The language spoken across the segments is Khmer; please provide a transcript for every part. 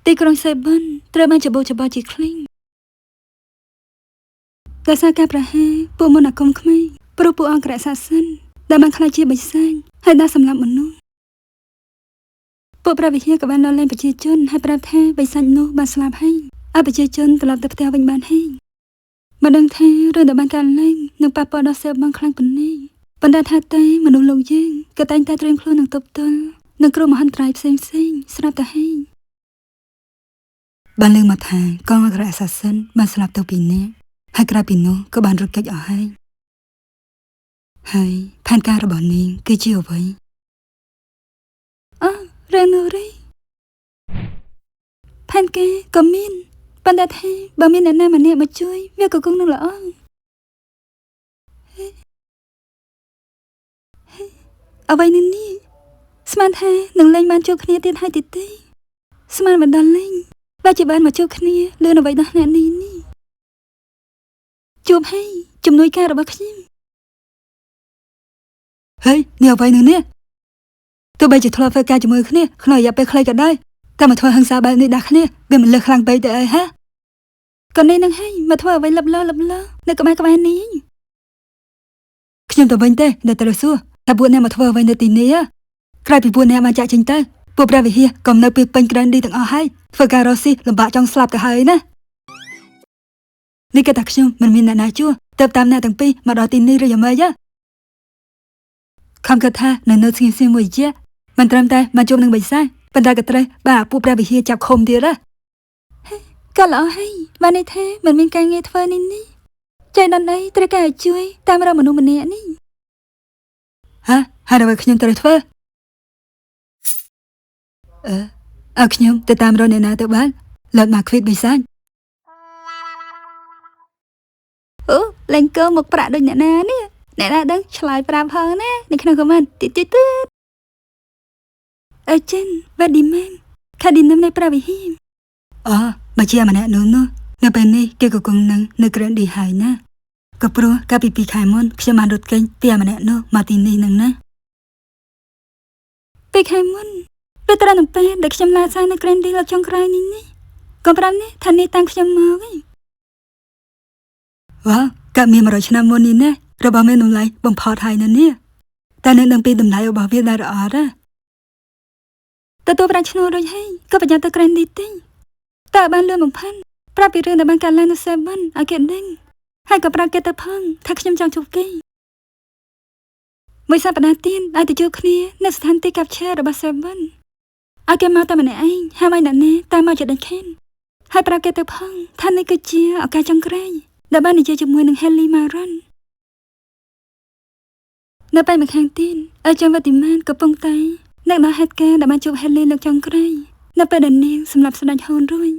ទីក្រុងសេប៊ុនត្រូវបានច្របូកច្របល់ជាខ្លាំងដោយសារការប្រហារពួកមន្តអាគមខ្មៅព្រោះពួកអង្គរក្សសាសិនដែលបានក្លាយជាបិសាចហើយដាក់សម្លាប់មនុស្សពួកព្រះវិហារក៏បានដោះលែងប្រជាជនហើយប្រាប់ថាបិសាចនោះបានស្លាប់ហើយឲ្យប្រជាជនត្រឡប់ទៅផ្ទះវិញបានហើយមិនដឹងថារឿងដែលបានកើតឡើងនឹងប៉ះពាល់ដល់សេប៊ុនខ្លាំងប៉ុណ្ណេះប៉ុន្តែថាតែមនុស្សលោកយើងក៏តែងតែត្រៀមខ្លួននឹងទប់ទល់នឹងគ្រោះមហន្តរាយផ្សេងៗស្រាប់តែហើយ បានលើកមកថាកងអគ្គអាសាសិនបានស្លាប់ទៅពីរនាក់ហើយក្រៅពីនោះក៏បានរត់គេចអស់ហើយហើយផែនការរបស់នាងគឺជាអ្វីអរឿងនោះរីផែនការក៏មានប៉ុន្តែថាបើមានអ្នកណាម្នាក់មកជួយវាក៏គង់នឹងល្អហេហេអ្វីនេះនេះស្មានថានឹងលែងបានជួបគ្នាទៀតហើយទៀតទេស្មានមិនដល់លែង បើជាបានមកជួបគ្នាលឿនអ្វីដល់អ្នកនេះនេះជួបហើយជំនួយការរបស់ខ្ញុំហេនេះអ្វីនឹងនេះទោះបីជាធ្លាប់ធ្វើការជាមួយគ្នាក្នុងរយៈពេលខ្លីក៏ដោយតែមកធ្វើហិង្សាបែបនេះដាក់គ្នាវាមិនលើសខ្លាំងពេកទៅអីហាក៏នេះនឹងហើយមកធ្វើអ្វីលឹបលលឹបលនៅក្បែរក្បែរនេះខ្ញុំទៅវិញទេដែលត្រូវសួរថាពួកអ្នកមកធ្វើអ្វីនៅទីនេះក្រោយពីពួកអ្នកបានចាក់ចេញទៅពួកព្រះវិហារក៏នៅពីពេញក្រានឌីទាំងអស់ហើយធ្វើការរកស៊ីលំបាកចង់ស្លាប់ទៅហើយណានេះគេថាខ្ញុំមិនមានអ្នកណាជួទៅតាមអ្នកទាំងពីរមកដល់ទីនេះឬយ៉ាងម៉េចខំគិតថានៅនៅស្ងៀមស្ងៀមមួយជាមិនត្រឹមតែមកជួបនឹងបិសាចប៉ុន្តែក៏ត្រូវបាទពួកព្រះវិហារចាប់ឃុំទៀតណាក៏ល្អហើយបានន័យថាមិនមានការងារធ្វើនេះនេះចៃដន្យអីត្រូវការឲ្យជួយតាមរកមនុស្សម្នាក់នេះហ៎ហើយអ្វីខ្ញុំត្រូវធ្វើអឺឲ្យខ្ញុំទៅតាមរកអ្នកណាទៅបានលើកមកខ្វីតបិសាចអូលែងកើមកប្រាក់ដូចអ្នកណានេះអ្នកណាដឹងឆ្លើយប្រាប់ផងណានៅក្នុងខមមិនតិចតិចទៀតអេចិនវ៉ាឌីម៉ានខាឌីនឹមនៃប្រាវិហ៊ីមអូមកជាម្នាក់នោះនោះនៅពេលនេះគេក៏គង់នឹងនៅក្រានឌីហើយណាក៏ព្រោះកាលពី2ខែមុនខ្ញុំបានរត់គេចពីម្នាក់នោះមកទីនេះនឹងណា2ខែមុនពេលត្រូវនឹងពេលដែលខ្ញុំឡាសានៅក្រានឌីលើកចុងក្រោយនេះនេះកុំប្រាប់នេះថានេះតាមខ្ញុំមកឯងវ៉ាកាមាន100ឆ្នាំមុននេះណារបស់មានតម្លៃបំផុតហើយណានេះតែនឹងដឹងពីតម្លៃរបស់វាដែរអត់ណាទទួលប្រាក់ឈ្នួលរួចហើយក៏ប្រញាប់ទៅក្រានឌីទេតើបានលឿនបំផិនប្រាប់ពីរឿងដែលបានកើតឡើងនៅសេបិនឲ្យគេដឹងហើយក៏ប្រាប់គេទៅផងថាខ្ញុំចង់ជួបគេមួយសប្តាហ៍ទៀតឲ្យទៅជួបគ្នានៅស្ថានទីកាប់ឈើរបស់សេបិនឲ្យគេមកតែម្នាក់ឯងហាមឲ្យអ្នកណាតាមមកជាដាច់ខាតហើយប្រាប់គេទៅផងថានេះគឺជាឱកាសចុងក្រោយដែលបាននិយាយជាមួយនឹង Helly Maron នៅពេលម្ខាងទៀតអើចាំវត្តមានកំពុងតែនឹកដល់ហេតុការណ៍ដែលបានជួប Helly លើកចុងក្រោយនៅពេលដែលនាងសម្លាប់ស្ដេចហូនរួច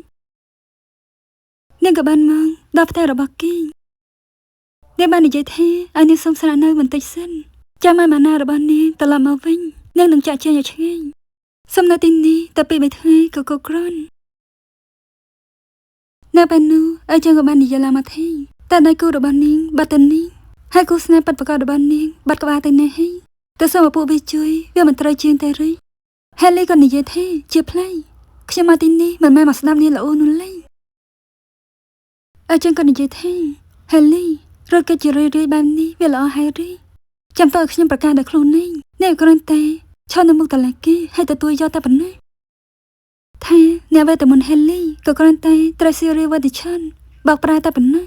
នាងក៏បានមកដល់ផ្ទះរបស់គេនាងបាននិយាយថាឲ្យនាងសុំស្នាក់នៅបន្តិចសិនចាំឲ្យម៉ាណារបស់នាងត្រឡប់មកវិញនាងនឹងចាក់ចែងឲ្យឆ្ងាយសុំនៅទីនេះតែពី3ថ្ងៃក៏គ្រប់គ្រាន់នៅពេលនោះអើចាំក៏បាននិយាយឡើងមកថាតើដៃគូរបស់នាងបាត់ទៅនេះហើយគូស្នេហ៍ពិតប្រាកដរបស់នាងបាត់ក្បាលទៅនេះហើយទៅសូមឲ្យពួកវាជួយវាមិនត្រូវជាងតែឬហេលីក៏និយាយថាជាផ្លៃខ្ញុំមកទីនេះមិនមែនមកស្ដាប់នាងល្អនោះឡើយអើចឹងក៏និយាយថាហេលីរត់គេជារឿយៗបែបនេះវាល្អហើយឬចាំតើខ្ញុំប្រកាសដល់ខ្លួនឯងនេះគ្រាន់តែឈរនៅមុខតឡាគេហើយទទួលយកតែប៉ុណ្ណេះថាអ្នកវេទមន្តហេលីក៏គ្រាន់តែត្រូវស៊ីរីវ៉ាឌីឆានបោកប្រាតែប៉ុណ្ណោះ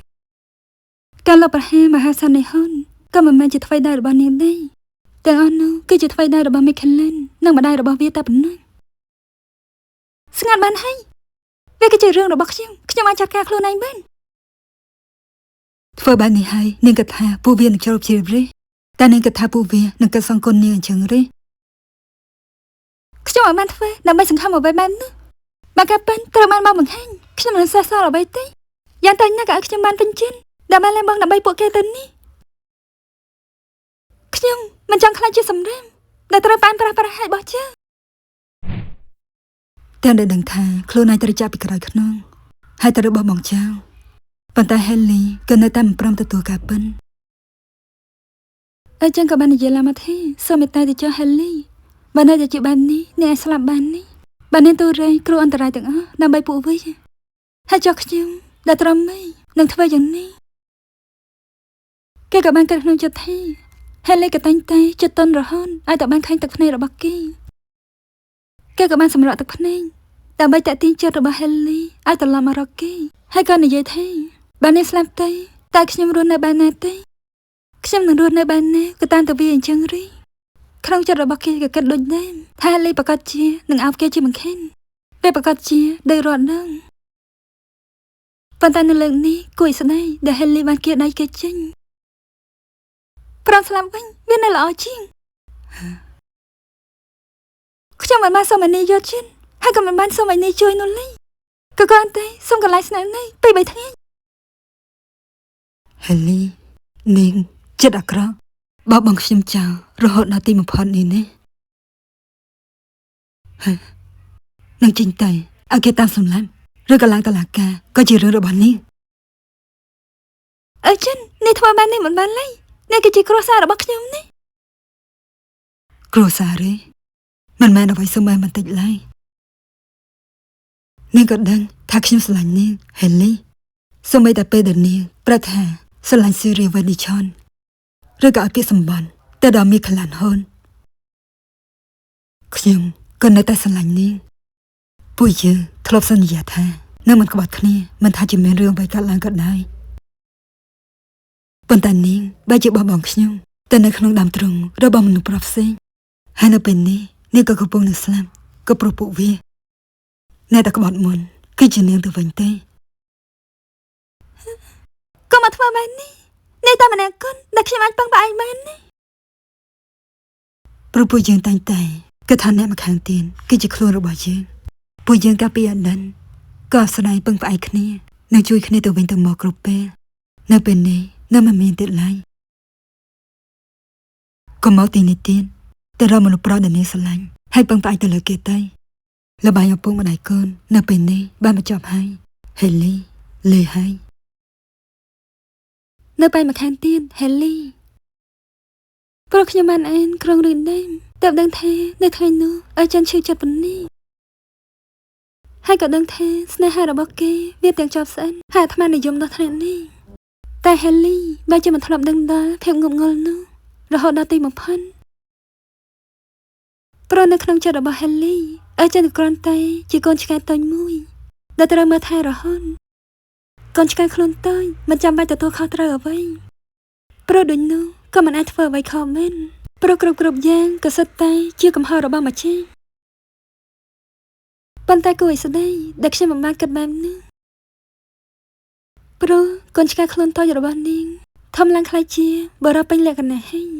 ការលបប្រហារមហាសានីហុនក៏មិនមែនជាថ្វីដៃរបស់នាងដែរទាំងអស់នោះគឺជាថ្វីដៃរបស់មីខេលិននិងម្ដាយរបស់វាតែប៉ុណ្ណោះស្ងាត់បានហើយវាគឺជារឿងរបស់ខ្ញុំខ្ញុំអាចចាត់ការខ្លួនឯងបានធ្វើបែបនេះហើយនាងគិតថាពួកវានឹងជ្រោបជ្រាបទេតែនាងគិតថាពួកវានឹងគិតសង្គុណនាងអញ្ចឹងទេខ្ញុំអត់បានធ្វើដើម្បីសង្ឃឹមអ្វីបែបនោះបើការប៉ិនត្រូវបានមកបង្ហាញខ្ញុំមិនសេះសល់អ្វីទេយ៉ាងតើណាក៏ឲ្យខ្ញុំបានពេញចិត្តដើម្បីឡើងបងដើម្បីពួកគេទៅនេះខ្ញុំមិនចង់ខ្លាចជាសម្រាមដែលត្រូវបានប្រាស់ប្រាស់ឲ្យបោះជើទាំងដែលដឹងថាខ្លួនឯងត្រូវចាក់ពីក្រោយខ្នងហើយត្រូវបោះបង់ចោលប៉ុន្តែ Helly ក៏នៅតែមិនព្រមទទួលការពិនអញ្ចឹងក៏បាននិយាយឡើងមកថាសូមមេត្តាទៅចុះ Helly បើនៅតែជាបែបនេះអ្នកអាចស្លាប់បាននេះ បាននាងទូរែងគ្រោះអន្តរាយទាំងអស់ដើម្បីពួកវាហើយចុះខ្ញុំដែលត្រឹមនេះនឹងធ្វើយ៉ាងនេះគេក៏បានគិតក្នុងចិត្តថាហេលីក៏តែងតែចិត្តតន់រហូតឲ្យតែបានឃើញទឹកភ្នែករបស់គេគេក៏បានសម្រក់ទឹកភ្នែកដើម្បីតាក់ទាញចិត្តរបស់ហេលីឲ្យត្រឡប់មករកគេហើយក៏និយាយថាបើនាងស្លាប់ទៅតើខ្ញុំរស់នៅបានណាទេខ្ញុំនឹងរស់នៅបានណាក៏តាមតែវាអញ្ចឹងរីក្នុងចិត្តរបស់គេក៏គិតដូចដែរថាហេលីប្រកាសជានឹងអោបគេជាមិនខានពេលប្រកាសជាដូចរត់នឹងប៉ុន្តែនៅលើកនេះគួរឲ្យស្ដាយដែលហេលីបានគៀដៃគេចេញព្រមស្លាប់វិញវានៅល្អជាងខ្ញុំមិនបានសុំឲ្យនាយយកជិនហើយក៏មិនបានសុំឲ្យនាយជួយនោះឡើយក៏គ្រាន់តែសុំកន្លែងស្នាក់នៅពីបីថ្ងៃ ហេលីនាងចិត្តអាក្រក់បោះបង់ខ្ញុំចោលរហូតដល់ទីបំផុតនេះណាហើយនឹងចេញទៅឲ្យគេតាមសម្លាប់ឬក៏ឡើងតុលាការក៏ជារឿងរបស់នាង អើចិននេះធ្វើបែបនេះមិនបានឡើយនេះគឺជាគ្រួសាររបស់ខ្ញុំនេះ គ្រួសារទេមិនមែនអ្វីសូម្បីបន្តិចឡើយនាងក៏ដឹងថាខ្ញុំស្រឡាញ់នាងហេលីសូម្បីតែពេលដែលនាងប្រាប់ថាស្រឡាញ់សេរីវ៉ាឌីឆនឬក៏ឲ្យពាក្យសម្បន់ទៅដល់មីក្លានហ៊ុនខ្ញុំក៏នៅតែស្រឡាញ់នាងពួកយើងធ្លាប់សន្យាថានឹងមិនក្បត់គ្នាមិនថាជាមានរឿងអ្វីកើតឡើងក៏ដោយប៉ុន្តែនាងបែរជាបោះបង់ខ្ញុំទៅនៅក្នុងដើមទ្រូងរបស់មនុស្សប្រុសផ្សេងហើយនៅពេលនេះនាងក៏កំពុងនឹងស្លាប់ក៏ព្រោះពួកវាអ្នកតែក្បត់មុនគឺជានាងទៅវិញទេ ក៏មកធ្វើបែបនេះនេះតែម្នាក់គត់ដែលខ្ញុំអាចពឹងផ្អែកបាននេះ ព្រោះពួកយើងតែងតែគិតថាអ្នកម្ខាងទៀតគឺជាខ្លួនរបស់យើងពួកយើងកាលពីអតីតក៏អាស្រ័យពឹងផ្អែកគ្នានិងជួយគ្នាទៅវិញទៅមកគ្រប់ពេលនៅពេលនេះនៅមិនមានទៀតឡើយកុំមកទីនេះទៀតទៅរកមនុស្សប្រុសដែលនាងស្រឡាញ់ហើយពឹងផ្អែកទៅលើគេទៅលបាយឪពុកម្ដាយកូននៅពេលនេះបានបញ្ចប់ហើយហេលីលេហើយ នៅបែកម្ខាងទៀតហេលីព្រោះខ្ញុំបានអានក្រុងរឿងដើមទើបដឹងថានៅថ្ងៃនោះអើចិនឈឺចិត្តប៉ុណ្នេះហើយក៏ដឹងថាស្នេហារបស់គេវាទាំងជាប់ស្អិនហើយអាត្មានិយមដល់ថ្នាក់នេះតែហេលីបែរជាមិនធ្លាប់ដឹងដល់ភាពងប់ងល់នោះរហូតដល់ទីបំផុតព្រោះនៅក្នុងចិត្តរបស់ហេលីអើចិនក៏គ្រាន់តែជាកូនឆ្កែតូចមួយដែលត្រូវមើលថែរហូតកូនឆ្កែខ្លួនតូចមិនចាំបាច់ទទួលខុសត្រូវអ្វីព្រោះដូចនោះក៏មិនអាចធ្វើអ្វីខុសមែនព្រោះគ្រប់គ្រប់យ៉ាងក៏សុទ្ធតែជាកំហុសរបស់ម្ចាស់ប៉ុន្តែគួរឲ្យស្ដាយដែលខ្ញុំមិនបានគិតបែបនោះព្រោះកូនឆ្កែខ្លួនតូចរបស់នាងធំឡើងក្លាយជាបរិបពេញលក្ខណៈហើយ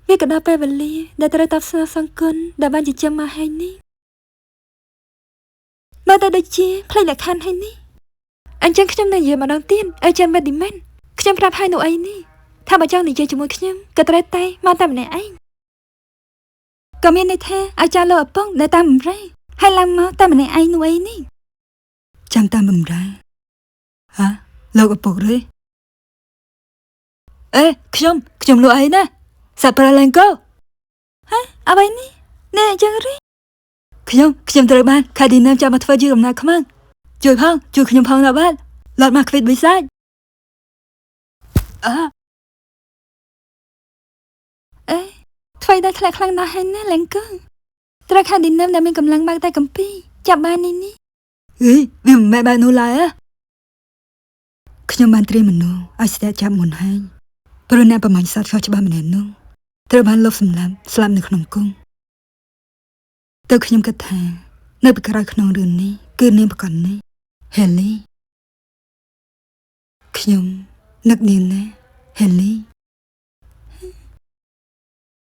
វាក៏ដល់ពេលវេលាដែលត្រូវតបស្នងសងគុណដែលបានចិញ្ចឹមមកហើយនេះមើលទៅដូចជាផ្លេចលក្ខខណ្ឌហើយនេះអញ្ចឹងខ្ញុំនឹងនិយាយម្ដងទៀតឲ្យចាំមែនឌីមែនខ្ញុំប្រាប់ហើយនោះអីនេះថាបើចង់និយាយជាមួយខ្ញុំក៏ត្រូវតែមកតែម្នាក់ឯងក៏មានន័យថាអាចារ្យលោកឪពុកដែលតាមបំរើហើយឡើងមកតែម្នាក់ឯងនោះអីនេះ ចាំតាមបំរើហ៎លោកឪពុកទេអេខ្ញុំខ្ញុំលក់អីណាសាប្រាឡេងកូ អ្វីនេះនេះអញ្ចឹងឬ ខ្ញុំខ្ញុំត្រូវបានខាឌីណាមចាំមកធ្វើជាកំណៅខ្មាំងជួយផងជួយខ្ញុំផងណាបាទឡត់មកខ្វិតបិសាចអើ អេថ្វីដែលធ្លាក់ខ្លាំងណាស់ហើយណាឡេងកូត្រូវខាឌីណាមដែលមានកម្លាំងបើកតែកំពីចាប់បាននេះនេះ អេវាមិនមែនបែបនោះឡើយហ៎ខ្ញុំបានត្រៀមមនុស្សឲ្យស្ទាក់ចាប់មុនហើយព្រោះអ្នកប្រមាញ់សត្វខុសច្បាប់ម្នាក់នោះត្រូវបានលុបសម្លាប់ស្លាប់នៅក្នុងគុកទៅខ្ញុំគិតថានៅពីក្រោយក្នុងរឿងនេះគឺនាងប្រកបនេះហេលីខ្ញុំនឹកនាងណាស់ហេលី